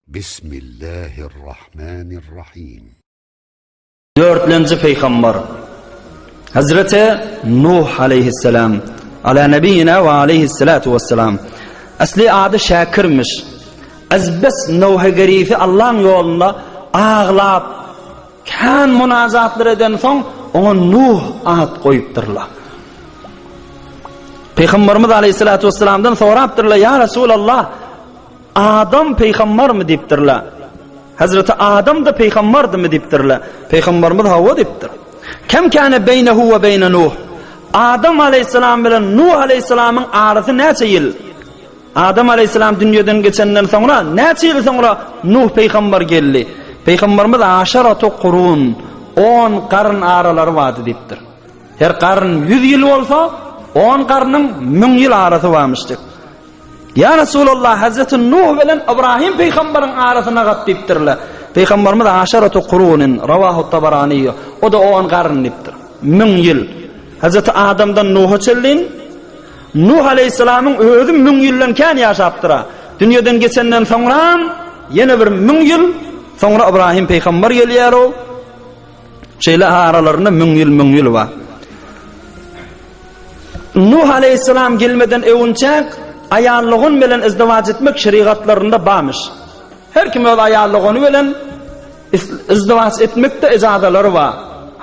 Bismillahirrahmanirrahim. Dörtlenji peýgamber Hazreti Nuh aleyhisselam ala nebiyina ve aleyhissalatu vesselam Asli ady Şakirmiş. Azbes Nuh-e Garifi Allah'ın ýolunda aglap kän munajatlar eden soň oňa Nuh at goýupdyrlar. Peygamberimiz aleyhissalatu vesselamdan sorapdyrlar, "Ya Resulallah, Adam peýgambarmy diýipdirler. Hazreti Adam-da peýgambardymy diýipdirler. Peýgambarymyz hawa diýipdir. Kem kâne beýnehu we beýne Nuh. Adam aleýhissalam bilen Nuh aleýhissalamyň arasy näçe ýyl? Adam aleýhissalam dünýeden geçenden soňra näçe ýyl soňra Nuh peýgambar geldi? Peýgambarymyz aşaratu kurun, 10 garyn aralary bardy diýipdir. Her garyn 100 ýyl bolsa, 10 garnyň 1000 ýyl arasy barmyş diýip. Ýa Resulallah, Hazreti Nuh bilen Ybrahym pygambaryň arasyna gat diýipdirler. Pygambarymyz aşaratu kurunin, rawahu Tabarani, o-da on garyn diýipdir. Müň ýyl. Hazreti Adamdan Nuha çenli Nuh aleýhissalamyň özi müň ýyldan kän ýaşapdyr-a. Dünýeden geçenden soňram ýene bir müň ýyl, soňra Ybrahym pygambar gelýär-ow. Şeýle aralarynda müň ýyl, müň ýyl bar. Nuh aleýhissalam gelmeden öwünçäk aýallygun bilen izdiwaç etmek şerigatlarynda barmyş. Her kim öz aýallygyny bilen izdiwaç etmekde ejazalary bar.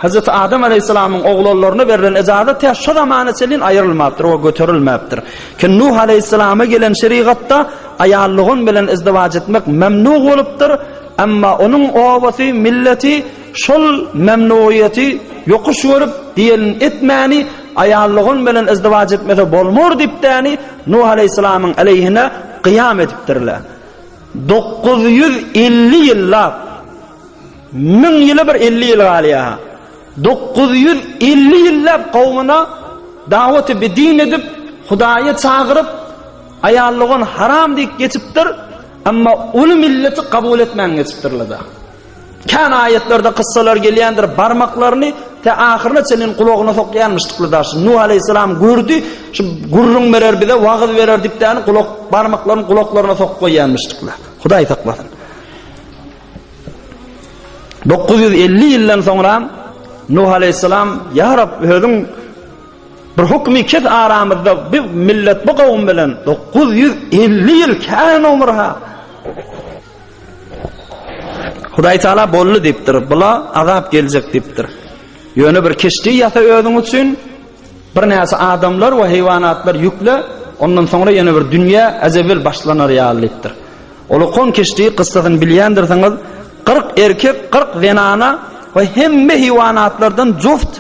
Hazreti Adam aleýhissalamyň oglanlaryna berlen ejaza tä şo zamana çenli aýrylmapdyr we göterilmäpdir. Ki Nuh aleýhissalama gelen şerigatda aýallygun bilen izdiwaç etmek memnu bolupdyr. Emma onuň obasy, milleti şol memnuiýeti ýokuş görüp, diýenini etmäni, aýallygun bilen izdiwaç etmese bolmar diýipdäni Nuh aleýhissalamyň aleýhine gyýam edipdirler. 950 ýyllap, müň ýyla bir 50 ýyl galýar. 950 ýyllap kowmuna dawaty bidin edip, Hudaýa çagyryp, aýallygun haram diýip geçipdir. Emma uly milleti kabul etmän geçipdirler-de. Kän aýatlarda kyssalar gelýändir, barmaklaryny tä ahyryna çenli gulagyna sokýanmyşdyklar daşy. Nuh aleýhissalam gördi, şu gürrüň berer bize, wagyz berer diýip däni gulak barmaklaryny gulaklaryna sokup goýýanmyşdyklar. Hudaý saklasyn. 950 ýyldan soňra Nuh aleýhissalam, Ýa Rab, özüň Bir hukmy kes aramyzda bir millet bu kowum bilen 950 ýyl kän ömür ha. Hudaý Taala boldy diýipdir. Bula azap geljek diýipdir. Ýöne bir keşdi ýasa özüň üçin bir näçe adamlar we heýwanatlar ýükle, ondan soňra ýene bir dünýä ezebel başlanar ýaly diýipdir. Olukon keşdi kyssasyny bilýändirsiňiz, 40 erkek, 40 zenana we hemme heýwanatlardan juft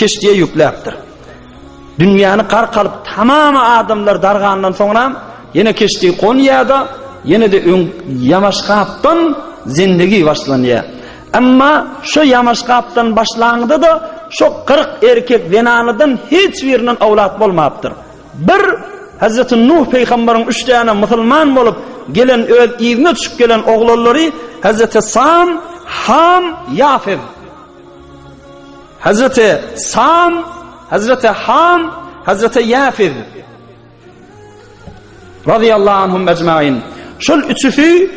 keşdiýe ýükläpdir. Dünýäni gark alyp tamamy adamlar dargandan soňra ýene keşdi gonýar-da, ýene-de öň ýamaşgapdan zindigi başlanýar. Emma şo ýamaşgapdan başlaňda-da şo 40 erkek zenanadan hiç birinden awlat bolmapdyr. Bir Hazreti Nuh peýgambaryň üç däne musulman bolup gelen öz yzyna düşüp gelen oglanlary Hazreti Sam, Ham, Ýafez. Hazreti Sam, Hazreti Ham, Hazreti Ýafiz radiyallahu anhum ecmain. Şol üçüsi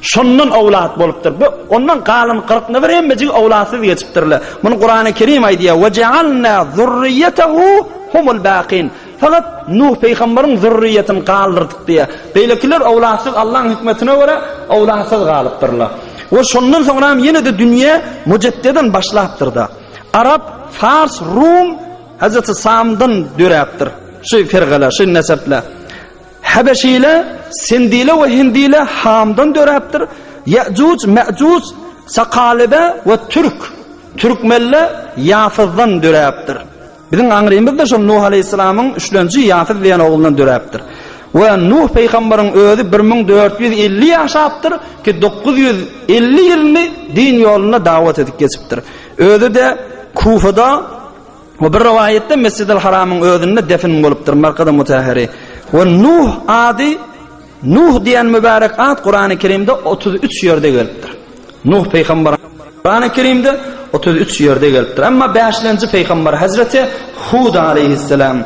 şondan owlat bolupdyr. Bu ondan galan 40 nefer hemmejigi owlatsyz geçipdirler. Muny Kurany Kerim aýdýar: "Ve cealna zurriyetehu humul baqin." Fakat Nuh peýgamberiň zürriýetini galdyrdyk diýýär. Beýlekiler owlatsyz Allahyň hikmetine görä owlatsyz galypdyrlar. We şondan soňra hem ýene-de dünýä mujeddeden başlapdyr-da. Arap, Fars, Rum Hazreti Samdan döräpdir. Şu firgalar, şu nesepler. Habeşile, Sindile we Hindile Hamdan döräpdir. Ýe'juj, Me'juj, Sakalybe we Türk, Türkmenler Ýafyzdan döräpdir. Biziň aňrymyz-da şol Nuh aleýhissalamyň üçlenji Ýafyz diýen oglundan döräpdir. We Nuh pygambaryň özi 1450 ýaşapdyr, ki 950 ýylyny din ýolunda dawat edip geçipdir. Özi-de Kufada we bir rowaýatda Mesjidil Haramyň özünde defin bolupdyr, Markada Mutahhari. We Nuh ady Nuh diýen mübärek at Kurany Kerimde 33 ýerde gelipdir. Nuh pygamber Kurany Kerimde 33 ýerde gelipdir. Emma bäşlenji pygamber Hazreti Hud aleyhisselam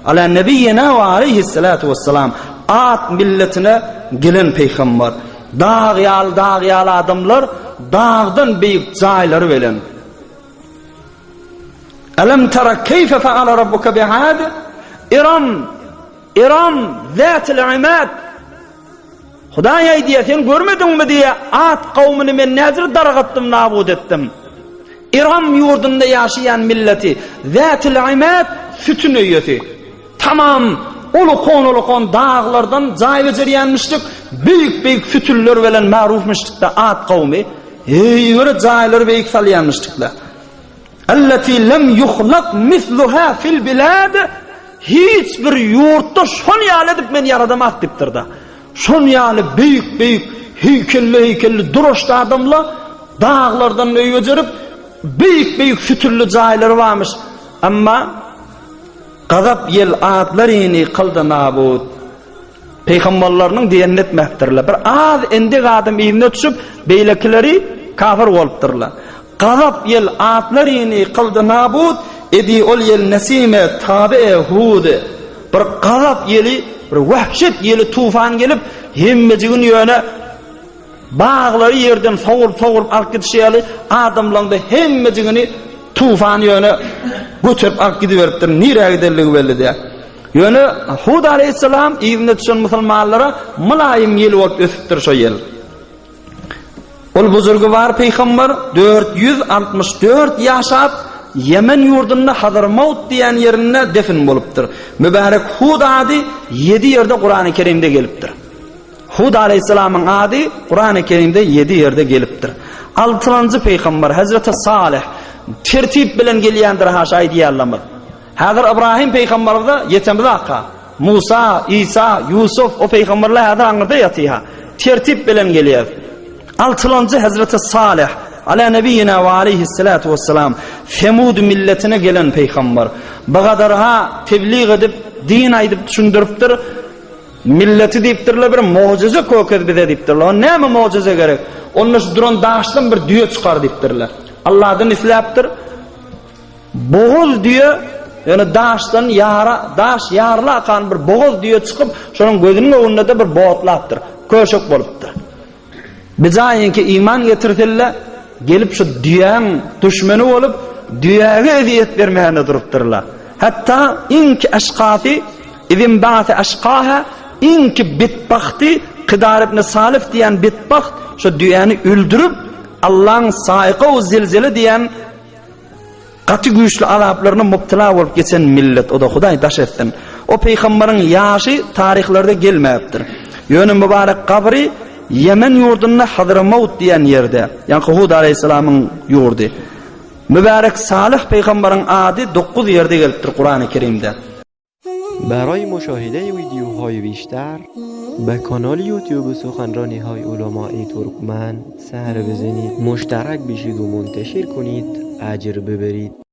ala nebiyyina we aleyhissalatu vesselam at milletine gelen pygamber. Dag ýaly dag ýaly adamlar dagdan beýik jaýlary bilen. Alam tara keýfe faala rabbuka bi'ad? Iram Iram zatil imad. Hudaý aýdýar, sen görmediňmi diýýär, At kowmuny men näzir dargatdym, nabut etdim. Iram ýurdunda ýaşaýan milleti, Zätil Imad sütün eýesi. Tamam ulukon-ulukon daglardan jaý bejerýänmişdik, beýik-beýik sütünler bilen marufmyşdyk-da At kowmy. Eý, bir jaýlary beýik salýanmyşdyk-da. Allati lem yuhlak misluha fil bilad Hiç bir ýurtda şon ýaly edip men ýaradamak diýipdir-de. Şon ýaly beýik-beýik heýkelli-heýkelli duraşdy adamla daglardan öý bejerip, beýik-beýik sütünli jaýlary barmyş. Emma gazap ýel atlaryny kyldy nabut. Pygamberleriniň diýenini etmäpdirler. Bir az endik adam yzyna düşüp, beýlekileri kafir bolupdyrlar. Gazap ýel atlaryny kyldy nabut, edi ol ýel nesime tabe hud. Bir gazap ýeli, bir wahşet ýeli tufan gelip, hemmejigini ýöne Baglary ýerden sowuryp-sowuryp alyp gidişi ýaly, adamlaryň-da hemmejigini tufan ýöne göterip alyp gidiberipdir. Nirä gidenligi belli däl. Ýöne Hud aleýhissalam yzyna düşen musulmanlara mylaýym ýel bolup ösüpdir şo ýel. Ol buzurgywar pygamber 464 ýaşap, Ýemen ýurdunda Hazarmawt diýen ýerinde defin bolupdyr. Mübärek Hud ady ýedi ýerde Kurany Kerimde gelipdir. Hud aleýhissalamyň ady Kurany Kerimde ýedi ýerde gelipdir. Altynjy pygamber Hezreti Salyh tertip bilen gelýändir haşa aýdýanlarymyz. Häzir Ybrahym pygamberimize ýetemiz aka. Musa, Isa, Ýusuf o pygamberler häzir aňyrda ýatyha. Tertip bilen gelýär. Altynjy Hezreti Salyh ala nebiýina we aleýhissalatu wessalam Semud milletine gelen pygamber. Bagadarha tebliğ edip, din aýdyp düşündiripdir. Milleti diýipdirler bir mogjyza kökez bize diýipdirler. Onda näme mogjyza gerek? Onda şu duran daşdan bir düýe çykar diýipdirler. Allahdan isläpdir. Bogaz düýe, ýöne daşdan ýara, daş ýaryla akan bir bogaz düýe çykyp, şonuň gözüniň öňünde-de bir botlapdyr. Köşek bolupdyr. Bijaýyňky iman getirselle, gelip şu düýäň duşmany bolup, düýäge ezýet bermäne durupdyrlar. Hatda iňki aşkasy, Izimbasy aşkaha, iňki betbagty Kydar ibn Salyf diýen betbagt şu düýäni öldürip, Allaň saýka we zelzele diýen Gaty güýçli azaplaryna mubtila bolup geçen millet o-da Hudaý daş etsin. O pygambaryň ýaşy taryhlarda gelmäpdir. Ýöne mübarek gabry Ýemen ýurdunda Hazramawt diýen ýerde, ýaňky Hud aleýhissalamyň ýurdy. Mübarek Salyh pygambaryň ady dokuz ýerde gelipdir Kurany Kerimde. برای مشاهده ویدیوهای بیشتر به کانال یوتیوب سخنرانی های علمای ترکمن سر بزنید مشترک بشید و منتشر کنید اجر ببرید.